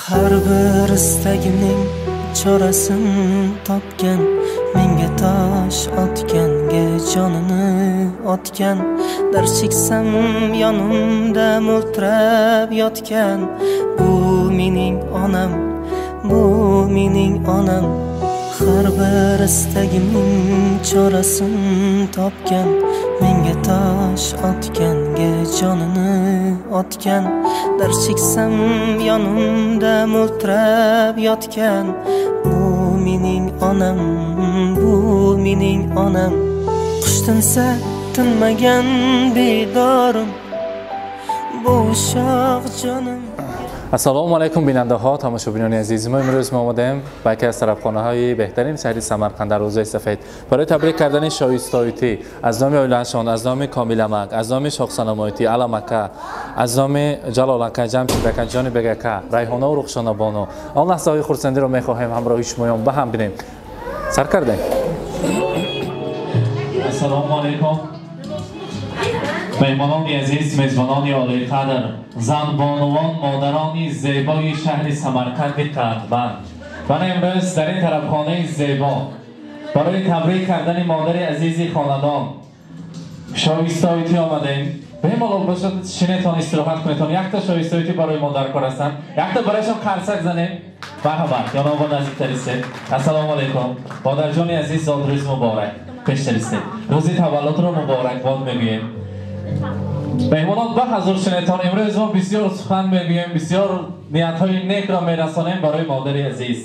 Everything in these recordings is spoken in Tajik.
Har bir istagimning chorasini topgan, menga tosh otganga jonini otgan, dard cheksam yonimda mo'ltirab yotgan, bu mening onam, bu mening onam. Har bir istagimning chorasini topgan, menga tosh otganga jonini otgan, dard cheksam yonimda mo'ltirab yotgan, bu mening onam, bu mening onam. Qush tinsa tinmagan bedorim, bu shoh jonim. Ассалому алайкум бинандаҳо, тамошобинони азиз. Мо имрӯз мо омадаем ба яке аз тарабхонаҳои беҳтарин шаҳри Самарқанд дар Рӯзаи Сафед барои табрик кардани шоистоитӣ аз номи оилаашон, аз номи Комиламак, аз номи Шоҳсанамоитӣ, Аламака, аз номи Ҷалолака, Ҷамшидака, Ҷонибегака, Райҳонову Рухшонабону. Он лаҳзаҳои хурсандиро мехоҳем ҳамроҳи шумоён ба ҳам бинем. Сар кардем. Ассалому алайкум. Меҳмонони азиз, мезбонони олиқадр, занбонувон, модарони зебои шаҳри Самарқанди қадбанд. Ман имрӯз дар ин тарабхонаи зебо барои табрик кардани модари азизи хонадон шоистоитӣ омадем. Бемалол бошад, шинетон, истироҳат кунетон. Якта шоистоитӣ барои мо дар кор ҳастанд. Якта барояшон қарсак занем. Марҳабат, ҷанобо наздиктаристед. Ассалому алайкум. Модарҷони азиз, зодрӯз муборак. Пештаристед. Рӯзи таваллудро муборакбод мегӯем. Меҳмонон ба ҳазур шинетон. Имрӯз мо бисёр сухан мегӯем, бисёр ниятҳои некро мерасонем барои модари азиз.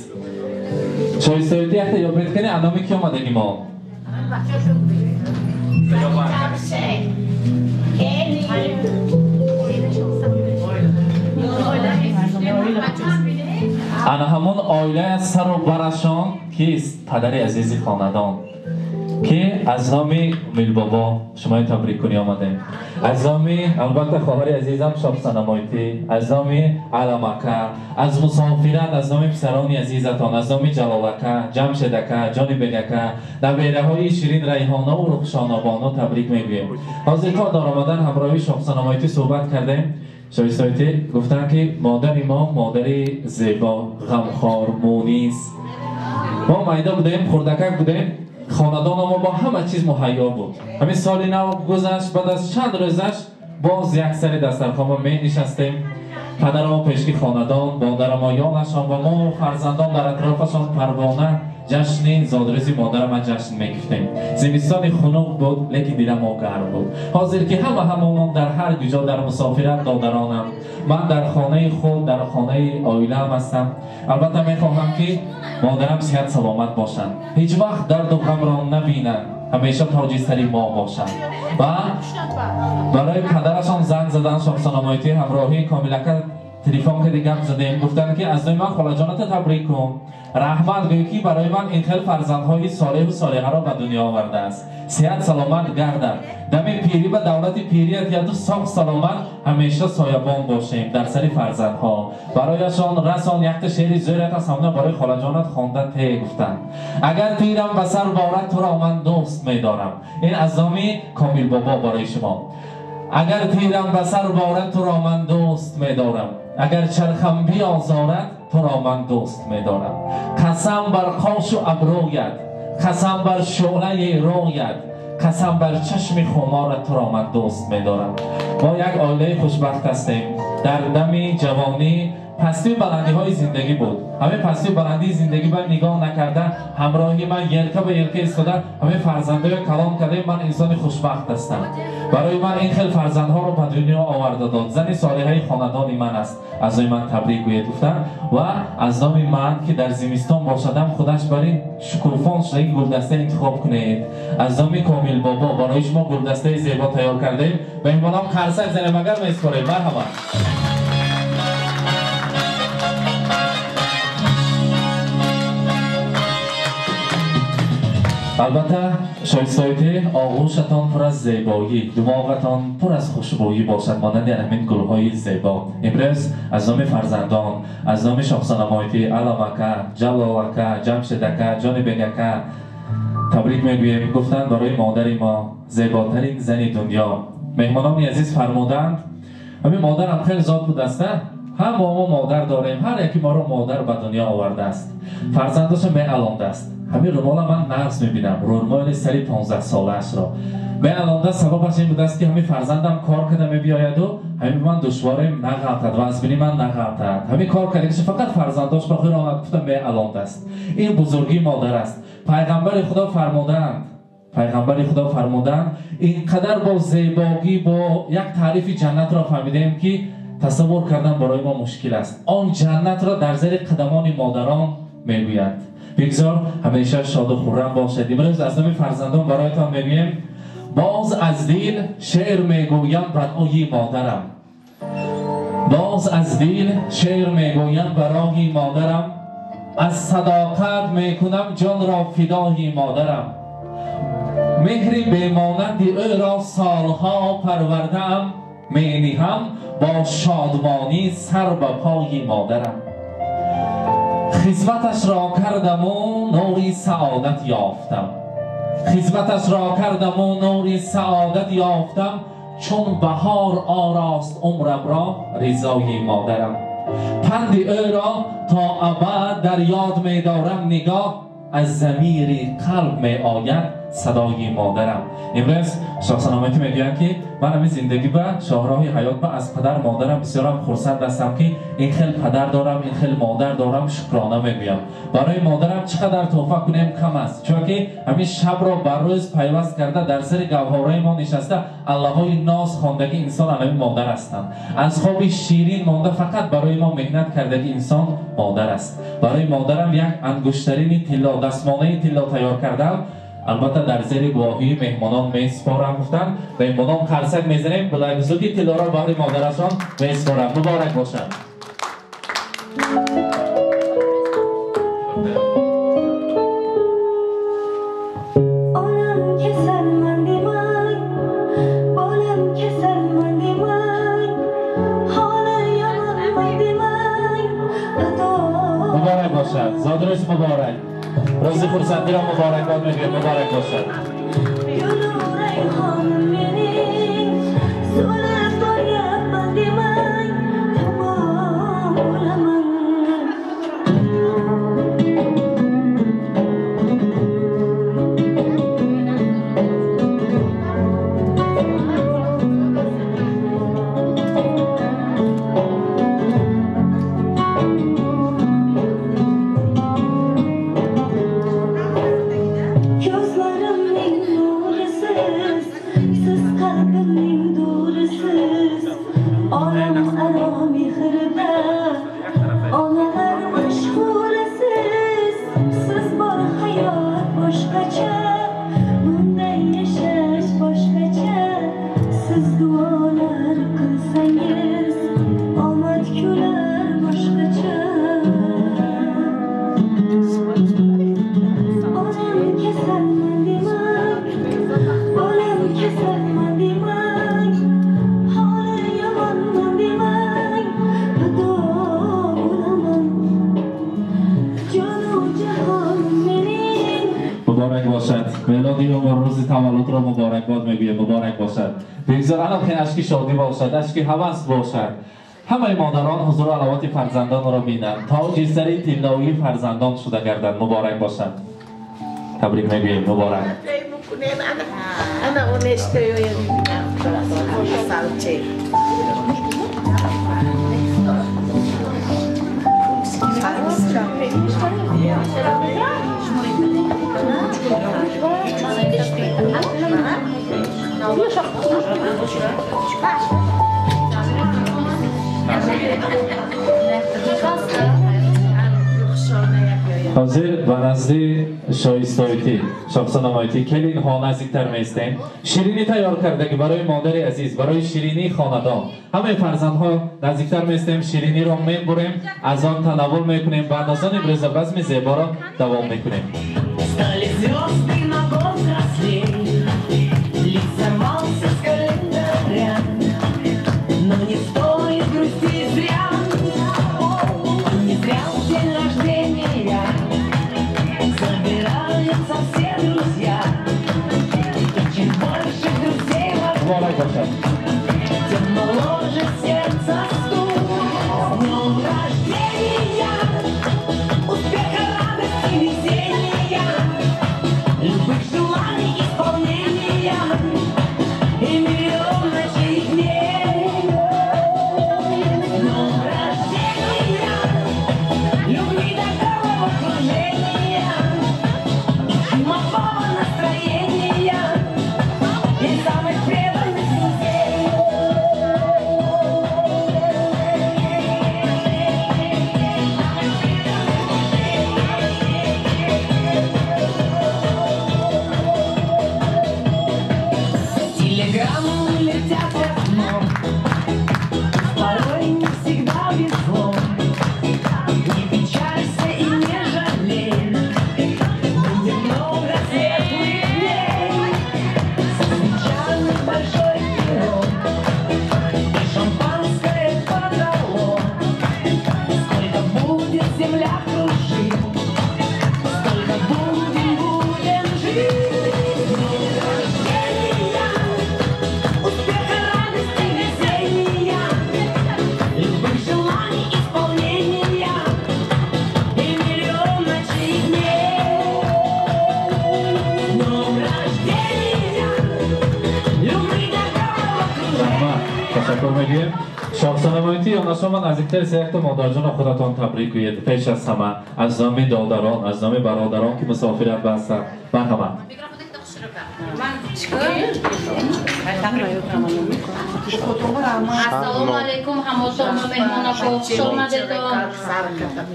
Шоистоитӣ якта ёбед кунед, аноми ки омадагӣ мо? Ана ҳамон оилаи сару барашон кист? Падари азизи хонадон, ки аз номи Милбобо шумои табриккунӣ омадем. Аз номи албатта хоҳари азизам Шоҳсанамоитӣ, аз номи Аламака, аз мусофират, аз номи писарони азизатон, аз номи Ҷалолака, Ҷамшедака, Ҷонибегака, набераҳои ширин Райҳонову Рухшонобону табрик мегӯем. Ҳозир то дар омадан ҳамроҳи Шоҳсанамоитӣ суҳбат кардем. Шоистоитӣ гуфтанд, ки модари мо модари зебо, ғамхор, мунис. Мо майда будем, хурдакак будем, хонадонамо бо ҳама чиз муҳайё буд. Ҳамин соли нав гузашт, баъд аз чанд рӯзаш боз як сари дастархонма менишастем. Падарамо пешки хонадон, модарамо ёнашон ва мо фарзандон дар атрофашон парвона ҷашни зодрӯзи модарама ҷашн мегирифтем. Зимистони хунук буд, лекин диламо гарм буд. Ҳозир ки ҳама ҳамонон дар ҳар куҷо дар мусофират додаронам, ман дар хонаи худ, дар хонаи оилаам ҳастам. Албатта мехоҳам, ки модарам сиҳат саломат бошанд, ҳеҷ вақт дарду ғамро набинанд, ҳамеша тоҷи сари мо бошанд. Ва барои падарашон занг задан Шоҳсанамоитӣ ҳамроҳии Комилака телефон кардӣ, гап задем, гуфтанд, ки аз номи ман холаҷоната табрик кун, раҳмат гӯй, ки барои ман ин хел фарзандҳои солеҳу солиҳаро ба дунё овардааст. Сиҳат саломат гардад, дами пирӣ ба давлати пирият яду соғ саломат, ҳамеша соябон бошем дар сари фарзандҳо. Барояшон расон якта шеъри зӯрат аз ҳамна барои холаҷонат хонда те гуфтанд. Агар пирам ба сар борад, туро ман дӯст медорам. Ин аз номи Комилбобо барои шумо. Агар пирам ба сар борад, туро ман дӯст медорам. Агар чархам биозорад, туро ман дӯст медорам. Қасам бар қошу абрӯят, қасам бар шӯълаи рӯят, қасам бар чашми хуморат, туро ман дӯст медорам. Мо як оилаи хушбахт ҳастем. Дар дами ҷавонӣ пастию баландиҳои зиндагӣ буд. Ҳамин пастию баландии зиндагӣ ба нигоҳ накарда, ҳамроҳи ман елка ба елка истода, ҳамин фарзандҳои калон кардаи ман инсони хушбахт ҳастам. Барои ман ин хел фарзандҳоро ба дунё оварда дод. Зани солиҳаи хонадони ман аст. Аз номи ман табрик гӯед гуфтанд ва аз номи ман, ки дар зимистон бошадам, худаш бар ин шукуфон шудаги гулдаста интихоб кунед. Аз номи Комилбобо барои шумо гулдастаи зебо тайёр кардаем. Меҳмонон қарсак занем, агар меспоред. Марҳабат. Албатта шоистоитӣ, оғӯшатон пур аз зебоӣ, думоғатон пур аз хушбӯӣ бошад, монанди ҳамин гулҳои зебо. Имрӯз аз номи фарзандон, аз номи Шоҳсанамоитӣ, Аламака, Ҷалолака, Ҷамшедака, Ҷонибегака табрик мегӯем. Гуфтанд барои модари мо зеботарин зани дунё. Меҳмонони азиз фармуданд, ҳамин модарам хеле зод будаста, Ҳам мо модар дорем, ҳар яке моро модар ба дунё овардааст, фарзандашо меалондааст. Ҳамин румола ман нағз мебинам, румоли сари 15 солаашро меалонда. Сабабаш ин будааст, ки ҳамин фарзандам кор карда мебиёяду ҳамин ман душворем нағалтад ва аз бини ман нағалтад. Ҳамин кор кардагиша фақат фарзандош ба хӯронад гуфта меалондааст. Ин бузургии модар аст. Пайғамбари Худо фармудаанд, пайғамбари Худо фармуданд, ин қадар бо зебогӣ, бо як таърифи ҷаннатро фаҳмидаем, ки тасаввур кардан барои мо мушкил аст. Он ҷаннатро дар зери қадамони модарон мегӯяд. Бигзор ҳамеша шоду хуррам бошед. Имрӯз аз номи фарзандон бароятон мегӯем: боз аз дил шеър мегӯям барои модарам, боз аз дил шеър мегӯям барои модарам, аз садоқат мекунам ҷонро фидои модарам. Меҳри бемонанди ӯро солҳо парвардаам, мениҳам бо шодмонӣ сар ба пои модарам. Хизматашро кардаму нури саодат ёфтам, хизматашро кардаму нури саодат ёфтам, чун баҳор орост умрамро ризои модарам. Панди ӯро то абад дар ёд медорам, нигоҳ аз замири қалб меояд садои модарам. Имрӯз Шоҳсаноматӣ мегӯянд, ки ман ҳамин зиндагӣ ба шоҳроҳи ҳаёт ба аз падар модарам бисёрам хурсанд ҳастам, ки ин хел падар дорам, ин хел модар дорам, шукрона мегӯям. Барои модарам чӣ қадар тӯҳфа кунем кам аст, чунки ҳамин шабро ба рӯз пайваст карда дар сари гавҳораи мо нишаста аллаҳои ноз хондаги инсон ҳамин модар ҳастанд. Аз хоби ширин монда фақат барои мо меҳнат кардаги инсон модар аст. Барои модарам як ангуштарини тилло, дастмонаи тилло тайёр кардам. Албатта дар зери гувоҳии меҳмонон месупорам гуфтанд. Меҳмонон қарсак мезанем, билакзуки тиллоро баҳри модарашон месупорам. Муборак бошад. Муборак бошад. Зодрӯз муборак. Рӯзи хурсандиро муборакбод мегӯем. Муборак бошад. Таваллудро муборакбод мегӯем. Муборак бошад. Бигзор анохи ашки шодӣ бошад, ашки ҳавас бошад. Ҳамаи модарон ҳузуру аловати фарзандонро бинанд, тоҷи сари тиллоии фарзандон шуда гарданд. Муборак бошад. Табрик мегӯем. Муборак. Ҳозир ба назди шоистоитӣ, шоҳсаномоитӣ келинҳо наздиктар меистем. Ширинӣ тайёр кардагӣ барои модари азиз, барои ширинии хонадон. Ҳамаи фарзандҳо наздиктар меистем, шириниро мебурем, аз он танаввул мекунем, баъд аз он имрӯза базми зеборо давом мекунем. Но не стоит грустить зря, не зря в день рождения собираются все друзья. И чем больше друзей вокруг, тем моложе сердце стук. С днем Ташаккур мегӯем. Шоҳсанамоити ёнашон ман наздиктар якта модарҷонро худатон табрик гӯед. Пеш аз ҳама аз номи додарон, аз номи бародарон ки мусофират бастанд. Марҳамат. Ассалому алайкум ҳамошон ва меҳмонако, хуш омадетон.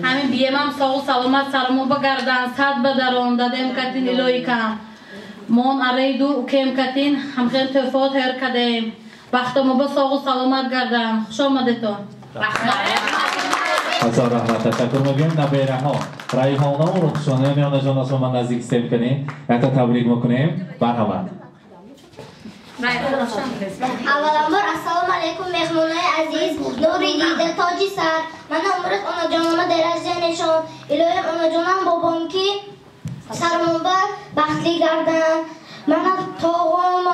Ҳамин биемам соғу саломат сармо багардан, сад бадарон, дадем катин илои кам. Мон араи дур укем катин, ҳамхел тӯҳфаҳо тайёр кадаем. Бахтомо ба соғу саломат гардан. Хуш омадетон. Ҳазор раҳмат. Ташаккур мегӯем. Набераҳо Райҳона ва Рухшона меҳмонаҷон аз ман наздик сем кунем, якта табрик мекунем. Марҳамат. Авваланбор ассалому алайкум меҳмонои азиз, нури дида, тоҷи сар. Ман умрат онаҷонама дараҷа нишон. Илоҳим онаҷонам бобом ки сармонба бахтли гардан. Мана тоғом,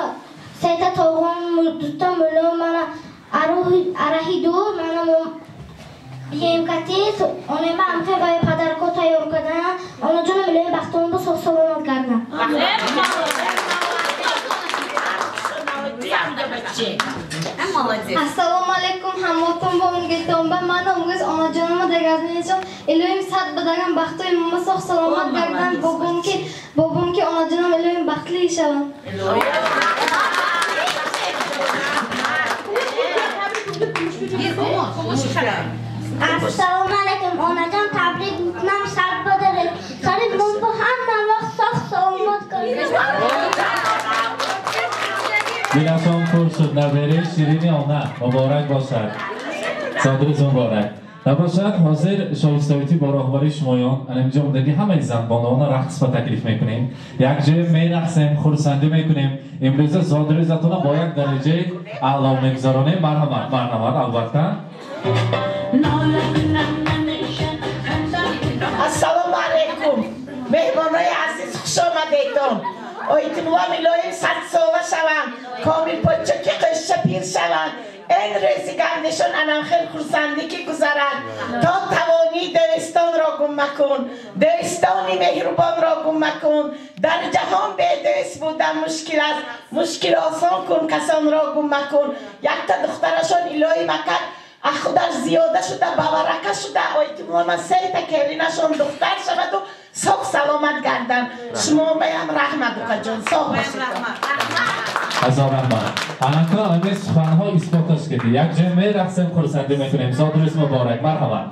сета тоғом, дута мулом, мана араҳи дур, мана бием кати онема амхе вай падарко тайёр кардан. Онаҷонам илоҳим бахтонбо соғ саломат гардан. Ассалому алайкум ҳамотон бо унгетонба. Ман омгӯз онаҷонама дагазинишон. Илоҳим сад бадарам бахтои мама соғ саломат гардан. Бобом ки онаҷонам илоҳим бахтли шаванд. Ассалому алайкум онаҷон, табрик мекунам, сад бадарем. Сари мон бо ҳама вақт соғ саломат гардан. Дилашон пур шуд. Набераи ширини она муборак бошад. Зодрӯз муборак. Набошад, ҳозир шоиставитӣ бо роҳбарии шумоён анаминҷо омадагӣ ҳамаи занбонуона рақс ба таклиф мекунем. Якҷоя мерақсем, хурсандӣ мекунем. Имрӯза зодрӯзатона бо як дараҷаи аъло мегузаронем. Марҳамат, марҳамат, албатта. Ассалому алайкум меҳмонои азиз, хуш омадетон. Ойтимуллом илоҳим садсола шаванд, комил подшо ки қишша пир шаванд. Эн рӯзи гардишон анамхел хурсандӣ ки гузарад. То тавонӣ дӯстонро гум макун, дӯстони меҳрубонро гум макун. Дар ҷаҳон бедӯст будан мушкил аст, мушкил осон кун, касонро гум макун. Якта духтарашон илоҳи макар аз худаш зиёда шуда, баварака шуда. Ойтимуллома сета келинашон духтар шаваду соғ саломат гардан. Шумо баям раҳмат укаҷон, соғ бошед. Ҳазор раҳмат. Анака ҳамин суханҳо исботаш кардӣ. Якҷоя мерақсем, хурсандӣ мекунем. Зодрӯз муборак. Марҳамат.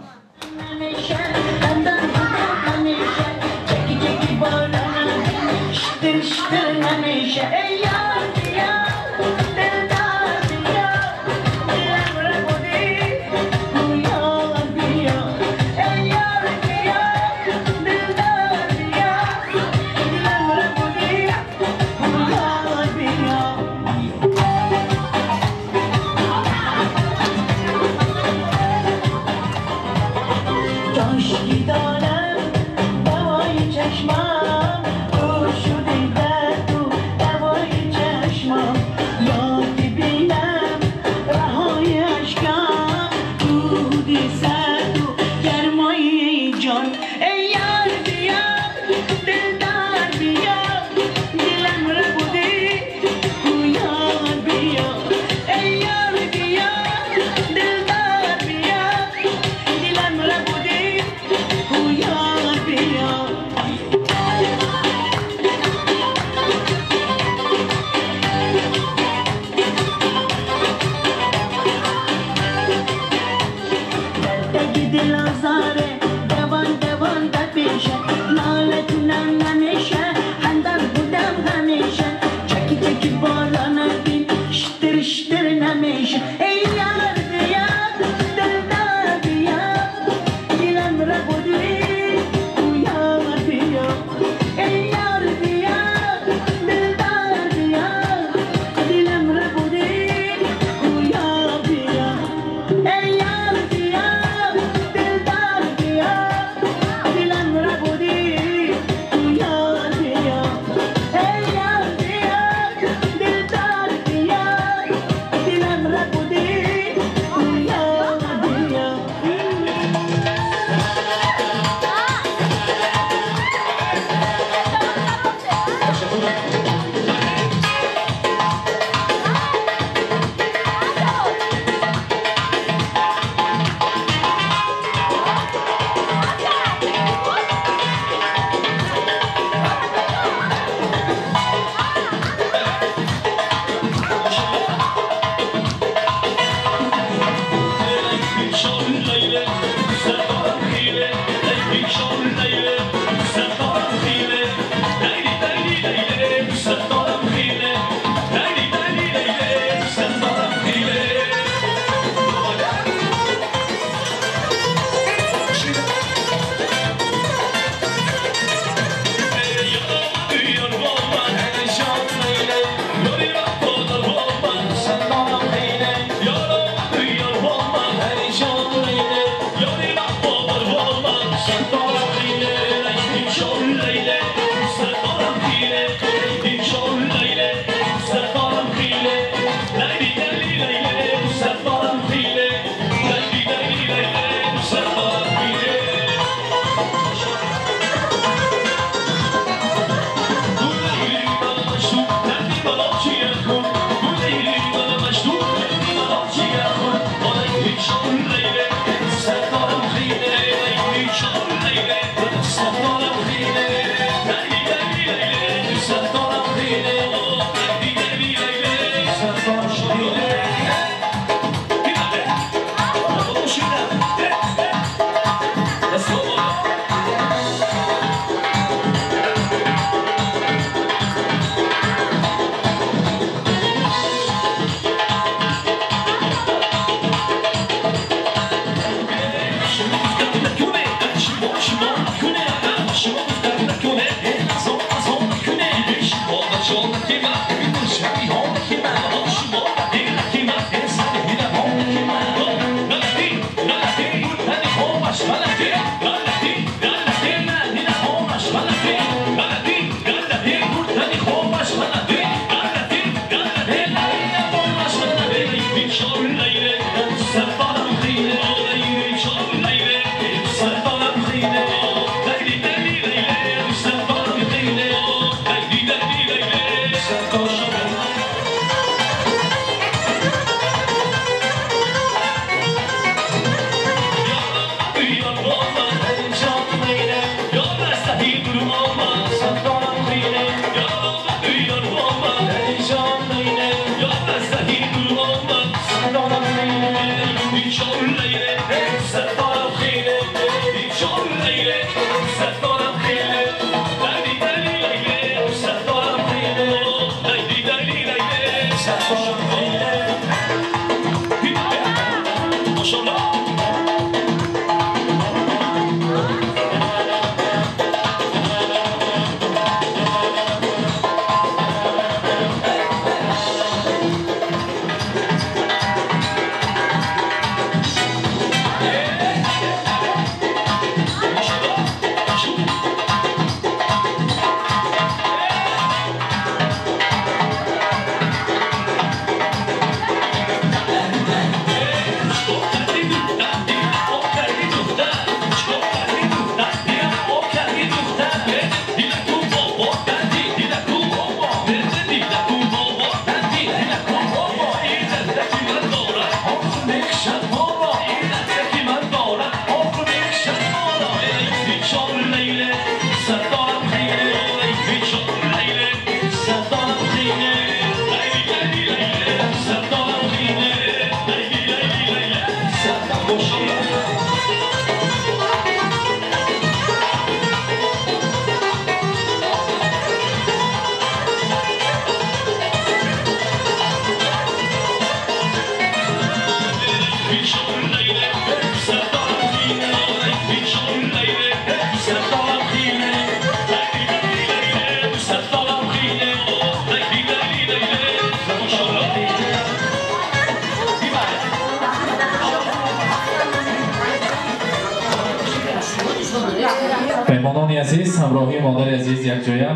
Азиз, ҳамроҳи модари азиз якҷоя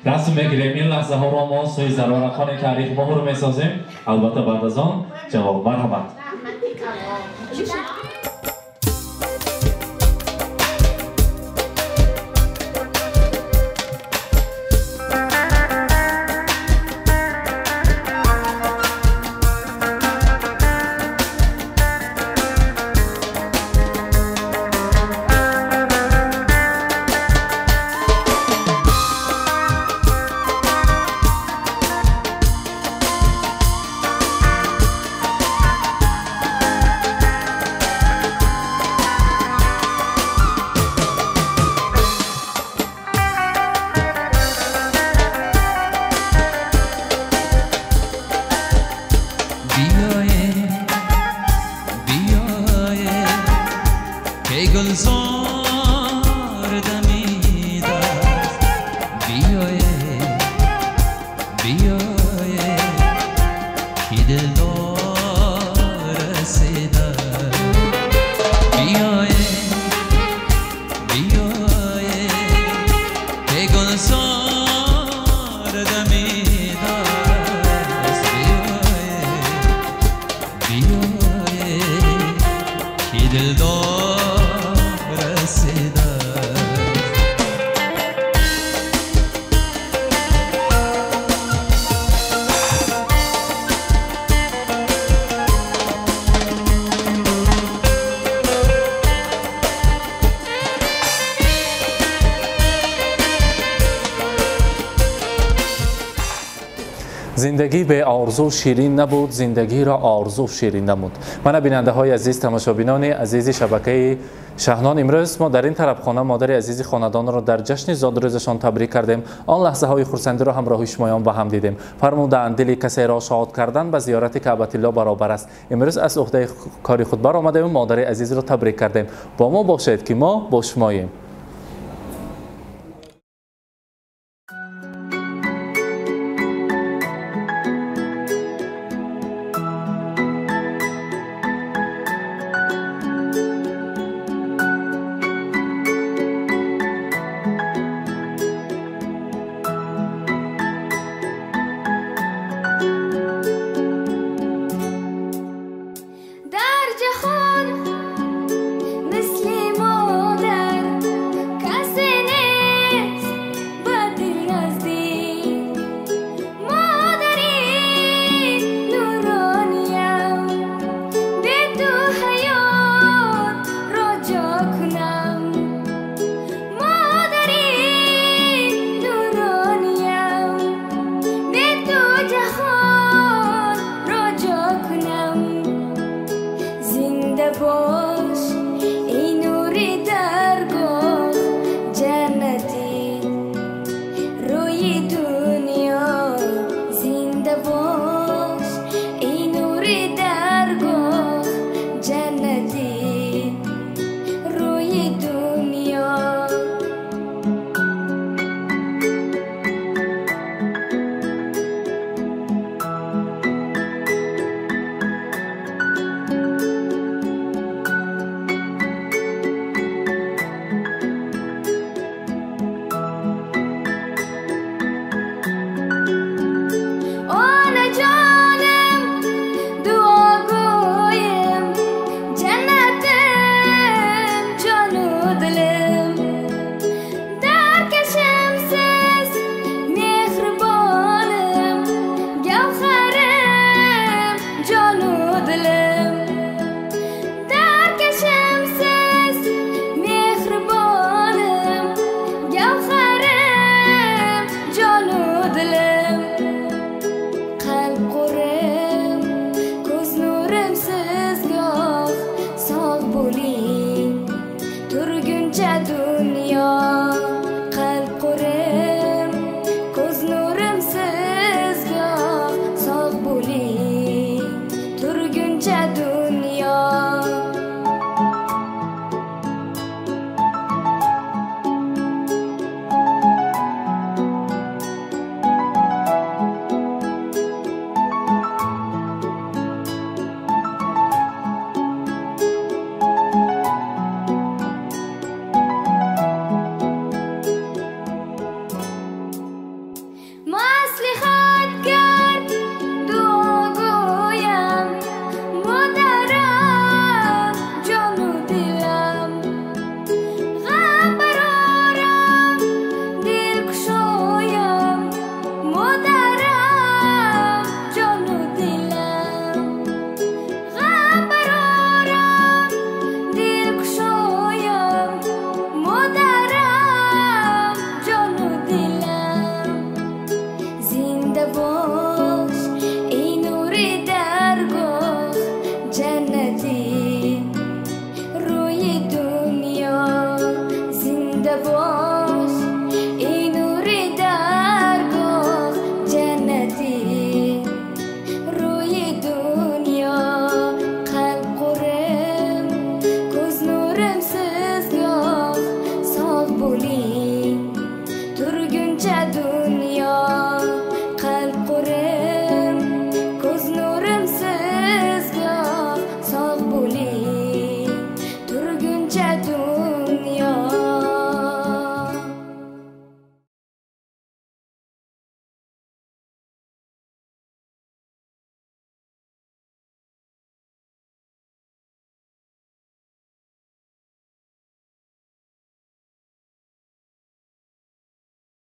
расм мегирем. Ин лаҳзаҳоро мо сӯи зарорақони таърих муҳр месозем. Албатта баъд аз он ҷавоб. Марҳамат. Зиндагӣ бе орзу ширин набуд, зиндагиро орзу ширин намуд. Мана бинандаҳои азиз, тамошобинони азизи шабакаи Шаҳнон, имрӯз мо дар ин тарабхона модари азизи хонадонро дар ҷашни зодрӯзашон табрик кардем. Он лаҳзаҳои хурсандиро ҳамроҳи шумоён ба ҳам дидем. Фармудаанд, дили касеро шод кардан ба зиёрати Каъбатилло баробар аст. Имрӯз аз уҳдаи кори худ баромадем, модари азизро табрик кардем. Бо мо бошед, ки мо бо шумоем.